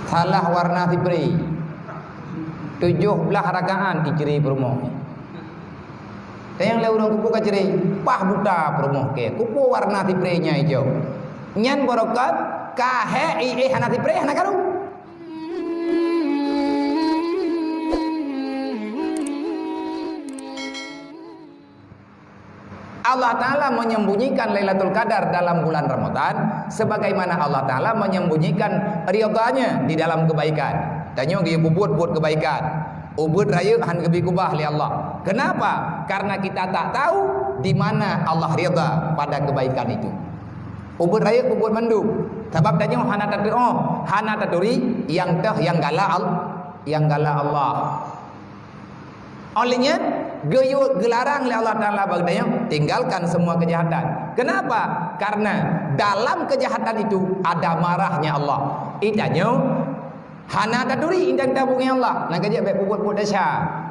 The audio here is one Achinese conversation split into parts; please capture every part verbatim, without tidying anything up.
Salah warna sipri. Tujoh blaih rakaat icri peurumoh. Tanyong lé ureuëng, "Keupeue kacri?" "Paih buta peurumoh kèe. Keupeue warna sipri nyan ijo?" Nyan barokon, ka hék ié hana sipri, hana karu. Allah Ta'ala menyembunyikan Lailatul Qadar dalam bulan Ramadan, sebagaimana Allah Ta'ala menyembunyikan ridha-Nya di dalam kebaikan. Tanyoe geuyue peubuet-buet kebaikan, ubit rayeuk han geubri keubah lé Allah. Kenapa? Karena kita tak tahu di mana Allah ridha pada kebaikan itu. Ubit rayeuk peubuet mandum, sabab tanyoe hana tatuoh, hana taturi nyang teuh nyang galak Al-, nyang galak Allah. Oleh nyan, geuyue geularang lé Allah Ta'ala bak tanyoe, tinggalkan semua kejahatan. Kenapa? Karena dalam kejahatan itu ada marahnya Allah. Itanyoe hana taturi indang tabungéh Allah. Nyang keujeuet bék peubuet-buet desya.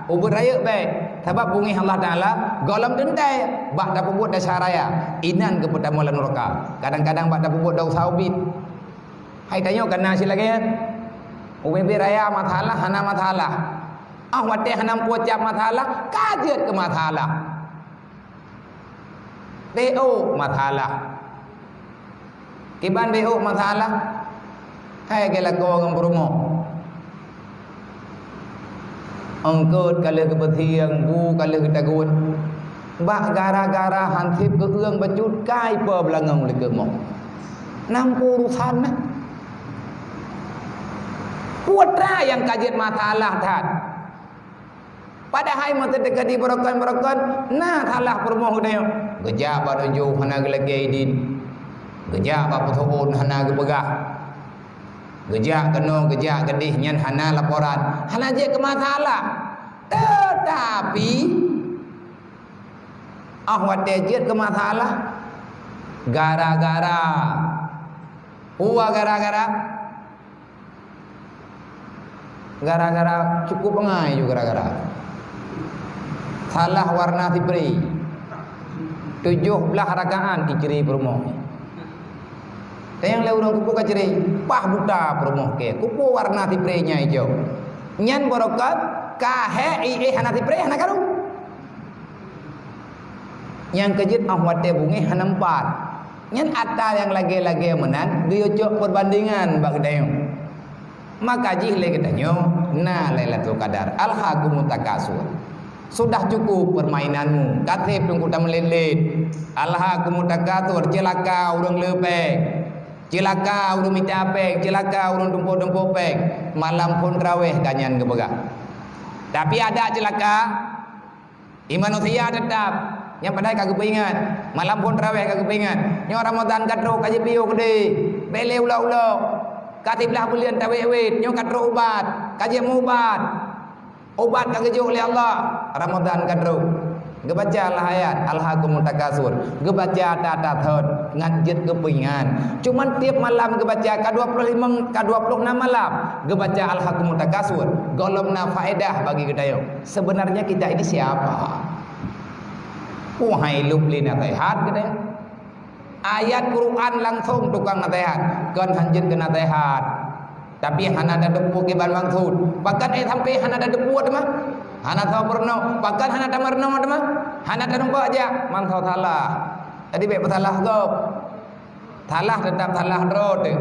Ubit rayeuk bék. Sabab bungéh Allah Ta'ala gohlom teuntée bak tapeubuet desya raya. Inan geupeutamong lam nuraka. Kadang-kadang bak tapeubuet desya ubit. Hai tanyoe kana cit lagée nyan. Ubit-ubit raya masalah, hana masalah. Ah, watée hana meupucap masalah, ka jeuet keu masalah. Bék masalah. Kiban bék masalah. Hai geulakoe ngon peurumoh. Eungkot ka lheueh geubeusieng, bu ka lheueh geutagut. Bak gara-gara hanseb keu-ueng bacut kai peue beulangong lé keumoh. Nampu urusan na. Putra nyang ka jeuet masalah that. Padahai meuteuka di barokon-barokon na salah peurumoh geutanyoe. Geujak bak tujoh hana geulakée idin. Geujak bak peusuon hana geupeugah. Geujak keunoe, geujak keudeh nyan hana laporan. Hana jeuet keu masalah. Teutapi, ah watée jeuet keu masalah, gara-gara, peue gara-gara? Gara-gara cukup bangai ju gara-gara. Salah warna sipri. Tujoh blaih rakaat icri peurumoh. Tanyong lé ureuëng, "Keupeue kacri?" "Paih buta peurumoh kèe. Keupeue warna sipri nyan ijo?" Nyan barokon, ka hék ié hana sipri, hana karu. Nyang keujeuet ah watée bungéh hana meupat. Nyan atra nyang lagée-lagée meunan geuyue cok peubandingan bak geutanyoe. Maka jih lé geutanyoe na Lailatul Qadar. Alhakumut takatsur. Sudah cukup permainanmu. Ka seb teungku tameulet-let. Alhakumut takatsur, ceulaka ureuëng le péng. Ceulaka ureuëng mita péng, ceulaka ureuëng tumpôk-tumpôk péng. Malam phon trawéh ka nyan geupeugah. Tapi ada ceulaka, i manusia teutap, nyang padahai ka geupeuingat. Malam phon trawéh ka geupeuingat. Nyoe Ramadan ka trok, ka jipiôh keudeh. Bék lé ulo-ulo. Ka siblaih buleuen tawét-wét, nyoe ka trok ubat, ka jeuet meuubat. Ubat ka geujok lé Allah, Ramadan ka trok. Geubaca lah ayat, "Alhakumut takatsur." Geubaca that-that thon, ngat jeuet geupeuingat. Cuman tiep malam geubaca ka dua puluh lima, ka dua puluh enam malam geubaca "Alhakumut takatsur", gohlom na faedah bagi geutanyoe. Sebenarnya kita ini siapa? Wahai lub lé naseuhat geutanyoe. Ayat Quran langsung tukang naseuhat, kon hanjeuet keu naseuhat. Tapi hana tateupeue kiban maksud. Pakon éh sampai hana tateupeue teuma? Hana soe peurunoe. Pakon hana tameurunoe teuma? Hana tanumpok jak, mantong salah. Jadi bék peusalah gob. Salah teutap salah droe teuh.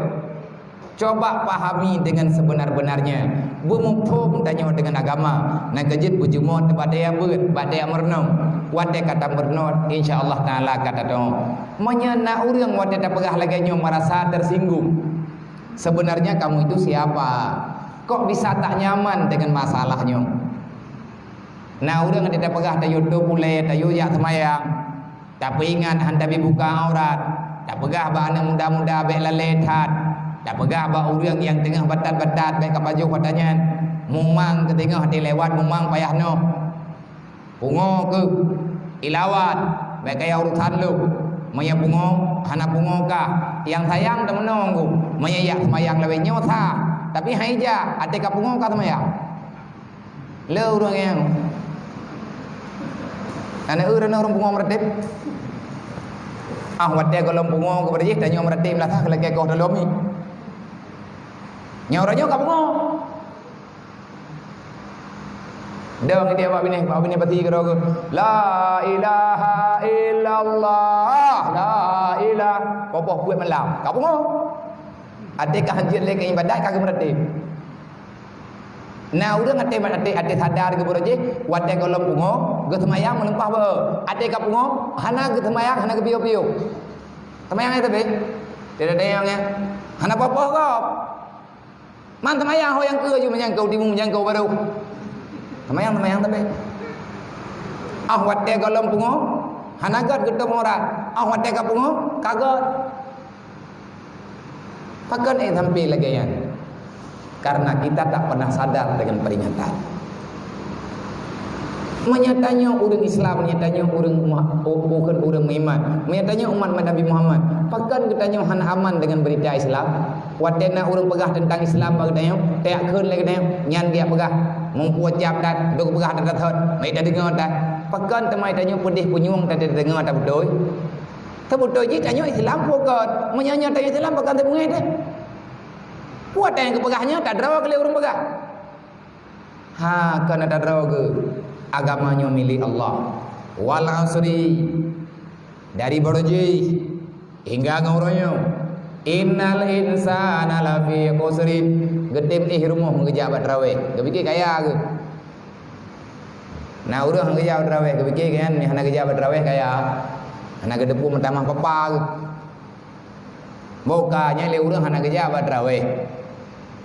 Coba pahami dengan sebenar-benarnya. Beumuphom tanyoe dengan agama. Nyang keujeuet beujeumoe bak daya beuet, bak daya meurunoe. Watée ka tameurunoe, insya Allah Taala ka tateu'oh. Meunyoe na ureuëng watée tapeugah lagée nyoe merasa tersinggung, sebenarnya kamu itu siapa? Kok bisa tak nyaman dengan masalah nyoe? Na ureuëng watée tapeugah tayue tôp ulée, tayue jak seumayang. Tapeuingat han tabi buka aurat, tapeugah bak aneuëk muda-muda bék lalée that, tapeugah bak ureuëng nyang teungoh batat-batat bék kapajoh watanyan, mumang keuteungoh dilewat mumang payah noh. Pungo keuh, ilawat, bék kaya urusan lôn. Meunyoe pungo, hana pungo kah, nyang sayang teumeunoe ngon. Meunyoe jak seumayang lawét nyoe sah, tapi hai jak, até ka pungo ka seumayang. Le ureuëng nyang aneuk ureuëng ureuëng pungo meuratéb. Ah, watée gohlom pungo keupada jih, tanyoe meuratéb meulasaih keu lakée goh talomi. Nyoe uroe nyoe ka pungo. Dong dia bak binéh, bak binéh pati keudroe, "La ilaha illallah, la ilah." Poh-poh peuet malam, ka pungo. Até ka hanjeuet lé keu ibadat, ka geumeuratéb. Na ureuëng até, até, até sadar geubeureuh jih, watée gohlom pungo, geuseumayang meuleumpah beu. Até ka pungo, hana geuseumayang, hana geupiôh-piôh. Seumayang nyan tapi, tidak ada yang, ya. Hana poh-poh gob. Man seumayang ho nyang keu ju meujangkau timu, meujangkau barô. Seumayang, seumayang tapi. Ah, watée gohlom pungo, hana gét geutôb urat. Ah, watée ka pungo, ka gét. Pakon ék sampai lagée nyan? Karena kita tak pernah sadar dengan peringatan. Meunyo tanyoe ureuëng Islam, meunyo tanyoe ureuëng umat, bu-, bukon ureuëng meuiman, meunyo tanyoe umat Nabi Muhammad, pakon geutanyoe hana aman dengan berita Islam? Watée na ureuëng peugah teuntang Islam bak geutanyoe, tajak kheun lé geutanyoe, nyan geujak peugah, meupue cap that, dok peugah that thot, meuidak deungoe that. Pakon teuma tanyoe peudeh punyueng that tadeungoe that beutôi? Teubeutôi jih tanyoe Islam bukon. Meunyo nyoe tanyoe Islam, pakon teubeungéh teuh? Peue nyang geupeugah nyoe tadroe keu lé ureuëng peugah. Ha, kon tadroe geuh. Agama nyoe milék Allah. Wal asri. Dari barô jih hingga ngon uroe nyoe. Innal insana lafi khusrin. Geutem éh rumoh geujak bak tarawéh. Geupike kaya geuh. Na ureuëng geujak bak tarawéh, geupike kan, hana geujak bak tarawéh kaya. Hana geuteupeue meutamah papa geuh. Boh ka nyan lé ureuëng hana geujak bak tarawéh.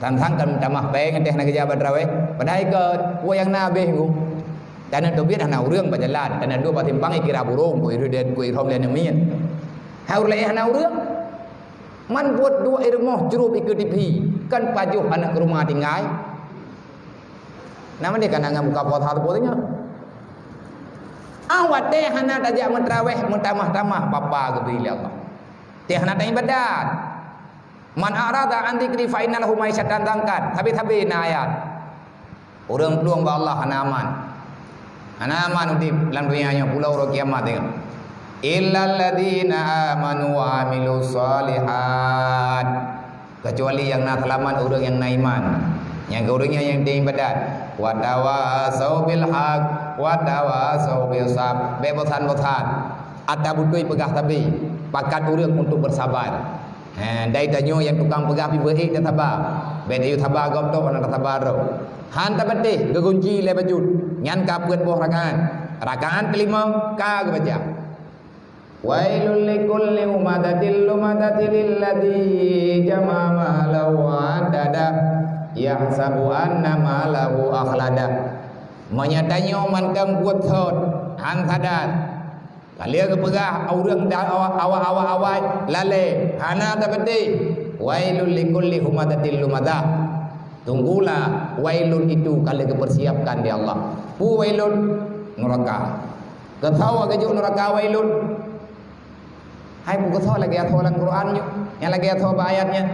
Sang-sang kan meutamah péng teuh hana geujak bak tarawéh. Padahai ikot, peue nyang na habéh geuh. Tanyoe teubiet hana ureuëng bak jalan, tanyoe duek bak simpang ikira burông, ku irhom lé, ku irhom lé aneuk miet. Hai ureuëng laén hana ureuëng. Man buet duek i rumoh jrob ikeue tipi, kan pajoh aneuk keuruma tinggai. Nama dia kana ngan buka puasa tu nyoe? Ah, watée hana tajak meutarawéh, meutamah-tamah papa geubri lé Allah. Teuh hana taibadat. "Man a'rada an dzikri fa inna lahu ma'isyatan dhankan." Sabe-sabe na ayat. Ureuëng plueng bak Allah hana aman. Hana aman udeb lam donya nyoe, pulo uroe kiamat nyoe. "Illal ladzina amanu wa amilus shalihat." Kecuali nyang na seulamat ureuëng nyang na iman. Nyang keu ureuëng nyan nyang teuibadat. "Wa tawasau bil haq, wa tawasau bis sabr." Bék bosan-bosan. Ata beutôi peugah sabe, pakat ureuëng untuk bersabar. Ha, dai tanyoe nyang tukang peugah pih beu ék tasaba. Bék tayue saba gob tok, hana tasaba droe. Han tapatéh, geugunci lé bacut. Nyan ka peuet boh rakaat. Rakaat keulimong ka geubaca. "Wailul likulli humazatil lumazatil ladzi jama'a malahu wa 'addadah, yahsabu anna malahu akhladah." Meunyo tanyoe mantong buet sot, han sadar. Ka lheueh geupeugah ureuëng da-, awa-, awa-, awai lalée, hana tapatéh. "Wailul likulli humazatil lumazah." Tunggulah, wailun itu ka lheueh geupersiapkan di Allah. Peue wailun? Nuraka. Keu soe geujok nuraka wailun? Hai peue keu soe lagée asoe lam Quran nyoe? Nyang lagée asoe bak ayat nyan.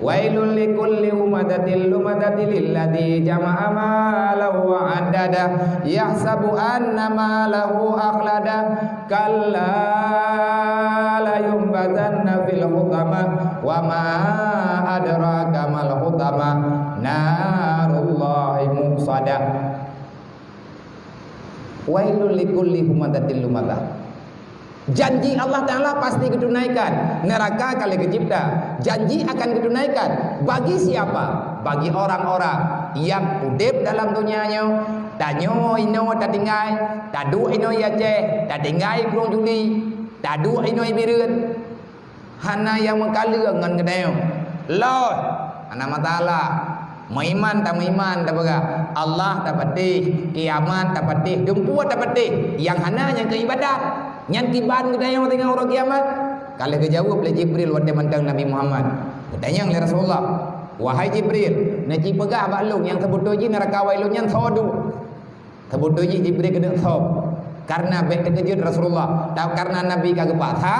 "Wailul likulli humazatil lumazatil ladzi jama'a malahu wa 'addadah, yahsabu anna malahu akhladah, kalla layunbazanna fil hutamah, wa ma adraka mal hutamah, narullahi muqsadah." "Wailul likulli humazatil lumazah." Janji Allah Ta'ala pasti geutunaikan. Neraka ka lheueh geucipta. Janji akan geutunaikan. Bagi siapa? Bagi orang-orang yang udeb dalam dunia nyoe, tanyoe inoe tatinggai, taduek inoe i Aceh, tatinggai i Krueng Juli, taduek inoe i Bireuen. Hana nyang meukaleueng ngon geutanyoe. Lôn, hana masalah. Meuiman tameuiman tapeugah, Allah tapatéh, kiamat tapatéh, dumpeue tapatéh. Nyang hana nyang keu ibadat. Nyan kiban geutanyoe teungoh uroe kiamat. Ka lheueh geujaweueb lé Jibril watée mantong Nabi Muhammad. Geutanyong lé Rasulullah, "Wahai Jibril, neuci peugah bak lôn nyang seubeutôi jih neuraka wailun nyan soe duek?" Seubeutôi jih Jibril keuneuk sôb. Karena bék teukeujot Rasulullah, ta-, karena Nabi ka geupaksa,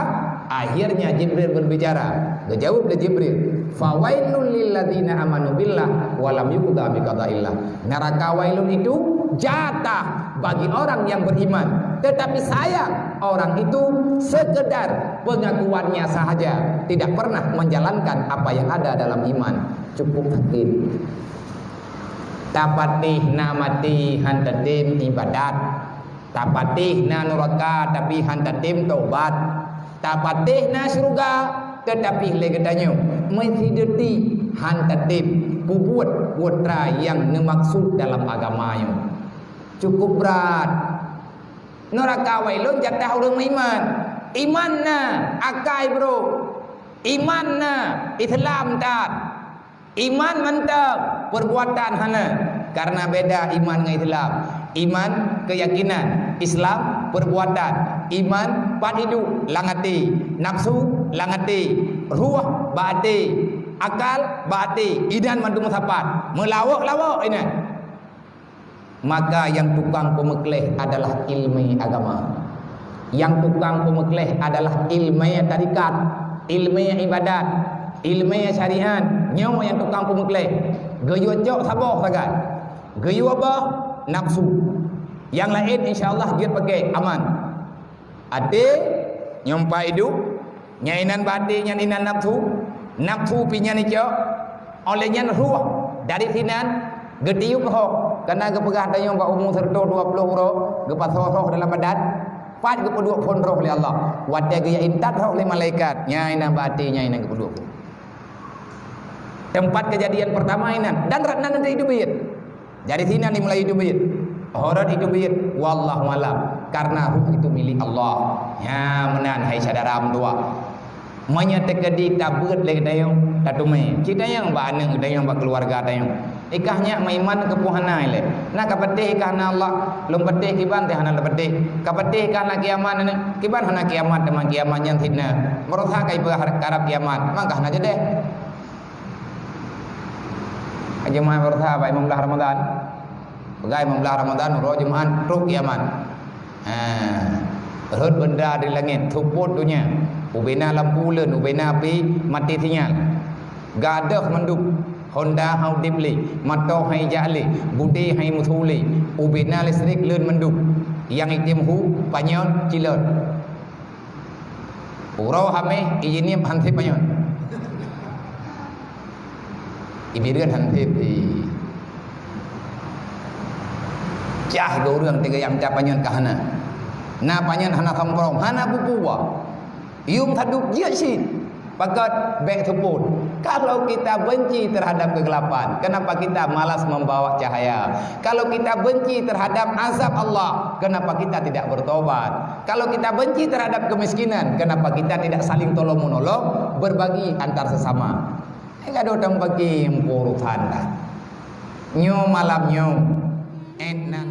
akhirnya Jibril berbicara. Geujaweueb lé Jibril, "Fawailul lilladzina amanu billah wa lam yuqda biqadaillah." Neraka wailun itu jatah bagi orang yang beriman. Tetapi sayang, orang itu sekedar pengakuannya sahaja, tidak pernah menjalankan apa yang ada dalam iman. Cukup sakit. Tapatéh na maté han tatem ibadat. Tapatéh na nuraka tapi han tatem tobat. Tapatéh na syeuruga tetapi lé geutanyoe meusideuti han tatem peubuet buet nyang neumaksud dalam agama nyoe. Cukup brat. Nuraka wailon jatah ureuëng meuiman. Iman na, akai brok. Iman na, Islam that. Iman mantap, perbuatan hana. Karena beda iman ngon Islam. Iman keyakinan, Islam perbuatan. Iman pat idup lam até, nafsu lam até, ruh bak até, akal bak até, inan mandum sapat. Meulawok-lawok inan. Maka nyang tukang peumeukleh adalah ilmu agama. Nyang tukang peumeukleh adalah ilmu tarikat, ilmu ibadat, ilmu syariat. Nyoe nyang tukang peumeukleh. Geuyue cok saboh sagai. Geuyue bah nafsu. Nyang laén insya Allah jeuet pakai aman. Até nyang pat idup, nyan inan bak até nyan inan nafsu, nafsu pih nyan icok, óh lheueh nyan ruh dari sinan geutiup roh, kana geupeugah tanyoe bak umu siratoh dua ploh uroe geupasoe roh dalam badan, pat geupeuduek phon roh lé Allah. Watée geujak intat roh lé malaikat, nyan inan bak até nyan inan geupeuduek phon. Teumpat keujadian peurtama inan dan rot nan teuidup biet. Jadi sinan dimulai idup biet. Horot idup biet. Wallahu alam. Karena ruh itu milik Allah. Ya, meunan hai syedara meutuah. Meunyoe teukeudi tabeuet lé geutanyoe, tateumé. Cit tanyoe bak aneuk geutanyoe, bak keuluwarga tanyoe. Ikah nyak meuiman keupeue hana ilée. Na kapatéh ikah na Allah, lôn patéh kiban teuh hana lôn patéh. Kapatéh ikah na kiamat aneuk, kiban hana kiamat teuma kiamat nyan fitnah. Meurasa kai peugah karab kiamat, mangkah na jadeh. Jeumaáh beureusaha bak limong blaih Ramadhan. Peugah limong blaih Ramadhan, uroe Jumat, trok kiamat. Ha. Rhot beunda di langét, seupôt donya. Ubena lampu uleuen, ubena api, maté sinyal. Gadôh mandum. Honda han udeb lé, moto han ijak lé, budé han imeusu lé. Ubena listrik leuen mandum. Nyang item hu, panyöt, cilot. Uroe Hamèh, ijinieb han sép panyöt. Ibireuen han sép, i. Cah geu ureueng teuga nyang mita panyöt ka hana. Na panyöt hana somprong, hana peue-peue. Yuem sadub jeuet cit. Pakon bék seupôt. Kalau kita benci terhadap kegelapan, kenapa kita malas membawa cahaya? Kalau kita benci terhadap azab Allah, kenapa kita tidak bertobat? Kalau kita benci terhadap kemiskinan, kenapa kita tidak saling tolong-menolong, berbagi antar sesama? Hai gadôh tameupaké urusan dah. Nyoe malam nyoe, ék nan